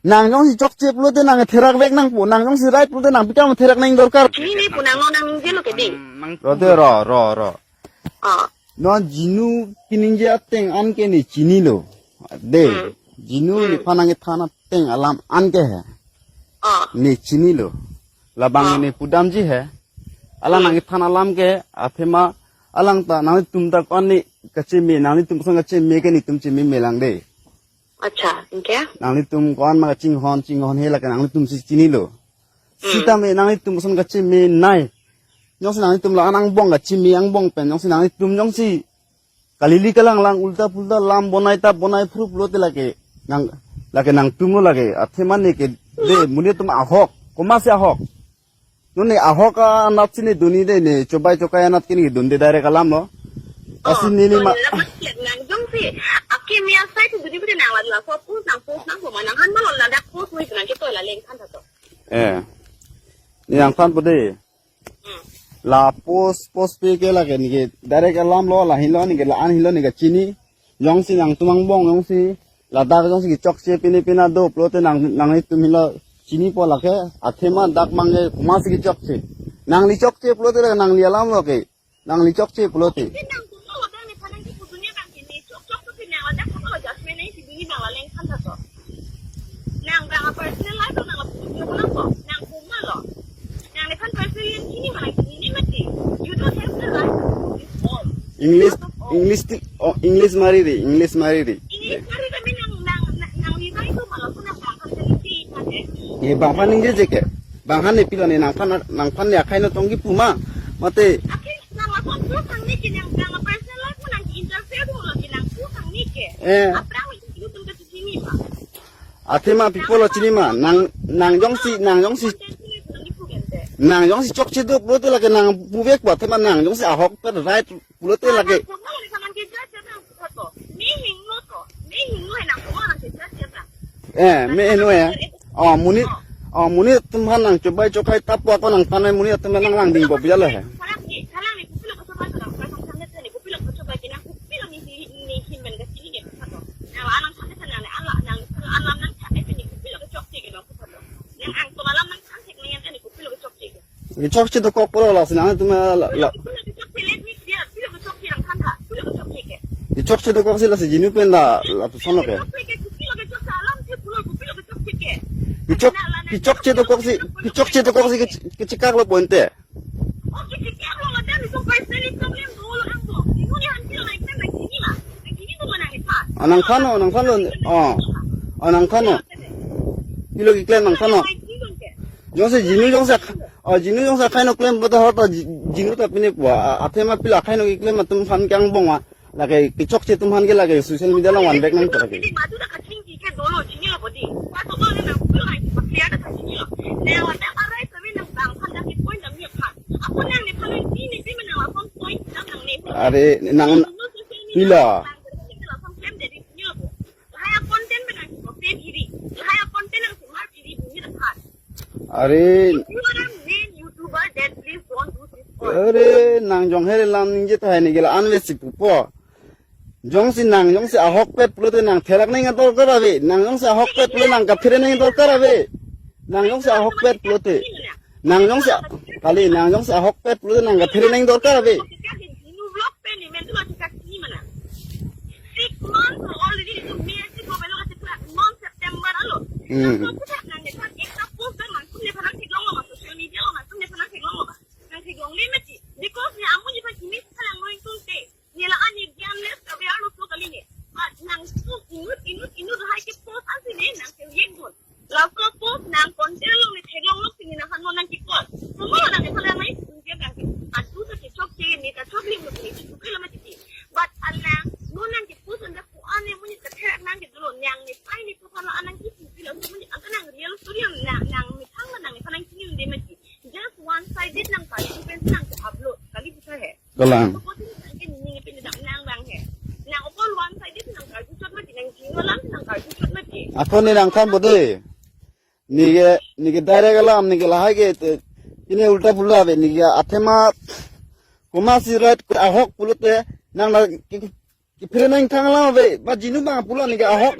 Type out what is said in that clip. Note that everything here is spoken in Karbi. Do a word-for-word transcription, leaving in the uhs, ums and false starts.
Nang jongsi chokche pulote nang therak vek nangpo, nang jongsi right pulote nang pi kam therak nang dorkar. Chinine pu nang, non nang jelo ke dei. Ro de, ro, ro, ro. Ah. Non Jinu keningje ateng an ke ne chinilo. Dei. Hmm. Jinu, hmm, nephan nangkethan ateng alam an ke he. Ah. Ne chinilo. Labang, ah, ne pudamji he. Alang, hmm, nangkethan alam ke, athema, alang ta, nanglitum ta ko-an ne kacheme, nanglitum koson kacheme ke netum cheme melang dei. Accha, anke? Nanglitum ko-an ma kachinghon, chinghon he lake nanglitum si chinilo. Hmm. Sitame nanglitum koson kacheme nai. Jongsi nanglitum la-an angbong kacheme angbong pen, jongsi nanglitum jongsi kalili kalanglang ulta pulta lam bonai ta bonai phru pulote lake nang, lake nangtumlo lake. Athema ne ke dei, monit atum ahok. Komatsi ahok? Non ne ahok anatsi ne dunde, ne chobai chokai anat ke ne dunde direct alam lo. Lasi, oh, neli, so ma, nang jongsi akimi asai tu duni pute nang la la so post nang post nang ko ma nangphan ma lo ladak post nang ke toi la lengthan tha to. Eh. Ne nangthanpo dei. Hmm. La post post pe ke lake ne ke direct alam lo, la helo ne ke la-an helo ne kachini. Jongsi nangtum angbong jongsi ladak jongsi kechokche pine pina do pulote nang, nanglitum helo chinipo lake, athema dak mangke komatsi kechokche. Nangli chokche pulote lake nangli alam lo ke. Nangli chokche pulote. Nang pu lo, nang nephan nangkipu dunde bang ke ne chok chok pu nang ladak pu lo judgment nangpi dunde bang la lengthan tha to. Nang bang a personal life lo nang lapu dunde ko nang ko. Nang pu ma lo. Nang nephan personal yang chini ma nang chinine mati. You don't have the right to do this all. English, first of all, English ti, oh, English mari dei, English mari dei. English mari kami nang, nang, nang, nang libai tu ma lo ko nang bang kan jadi si mati. Ye bang aphan ningjeje ke. Bang aphan ne pilo ne nangphan, nangphan ne akhai no tongkipu ma. Mate. Akhai nang lason pu sang ne ke nang bang personal life mo nang interfere mo lo ke nang pu sang ne ke. Eh. Aphrang itu tum ke chini ma. Athema pi pulo chini ma, nang, nang jongsi, nang jongsi, nang jongsi chokche do pulote lake nang puvek ba, athema nang jongsi ahok pet right pulote lake. Eh, me heno ya. Oh, monit, oh, monit atum aphan nang chobai chokai tapo ako nangphan monit atum aphan nang langding ko biar lo he. Kechokche dokok pulo lasi nangtum la, la. Kechokche dokok si lasi Jinu pen la, lapuson lo ke. Kechok, kechokche dokok si, kechokche dokok si ke, kechekak lo pointe. Oh, nangphan lo, nangphan lo, oh. Oh, nangphan lo. Pilo keklem nangphan lo. Jongsi Jinu jongsi, oh, Jinu jongsi akhai no klem bata hota Ji-, Jinu ta pine pu, a, athema pilo akhai no keklem atum aphan ke angbong ma. Lake kechokche atum aphan ke lake social media along vanvek nang ta lake. Are nang pilo. Are. If you are a main YouTuber, then please don't do this all. Are nang jong here lam ningje tahai ne ke la-an vesi pupo. Jongsi nang jongsi ahokpet pulote nang therak nang dorkar ave. Nang jongsi ahokpet pulote nang kaphere nang dorkar ave. Nang jongsi ahokpet pulote. Nang jongsi kali nang jongsi ahokpet pulote nang kaphere nang dorkar ave. Six months already itu May ase ko belo kasi pula non September alo. Hmm. Nang pusa nang depan ekta post dan langsung dia pernah theklong lo ma social media lo langsung dia pernah theklong lo ma. Nang theklongle mati. Because ne amu ni pa kimi sa lang noing tung te. Nela ani diam les ka biar lu tu kali ne. But nang tu inut inut inut hai ke post ansi ne nang ke yek gun. Laso post nang content along ne theklong lo sini nang han mo nang kikot. Semua nang ne pala mai dia kan. Atu ta kechokche ne ta choklim lo ne chukri lo mati. But alang mo nang ke post anda ku ane mo ni ta therak nang ke dulu nang ne pai ne tu pala anang ki chukri lo mo ni anta nang real story nang nang mi thang nang ne pala nang kini de mati. Just one sided nang kali pensi nang ke upload kali bisa he. Kalang. Ako ne nangthanpo dei. Neke, neke direct alam, neke lahai ke, te, ini ulta pula ave, neke athema, komatsi right, ahok pulote, nang la, ke, ke, kephere nangthang alam ave, ba Jinu bang pula neke ahok.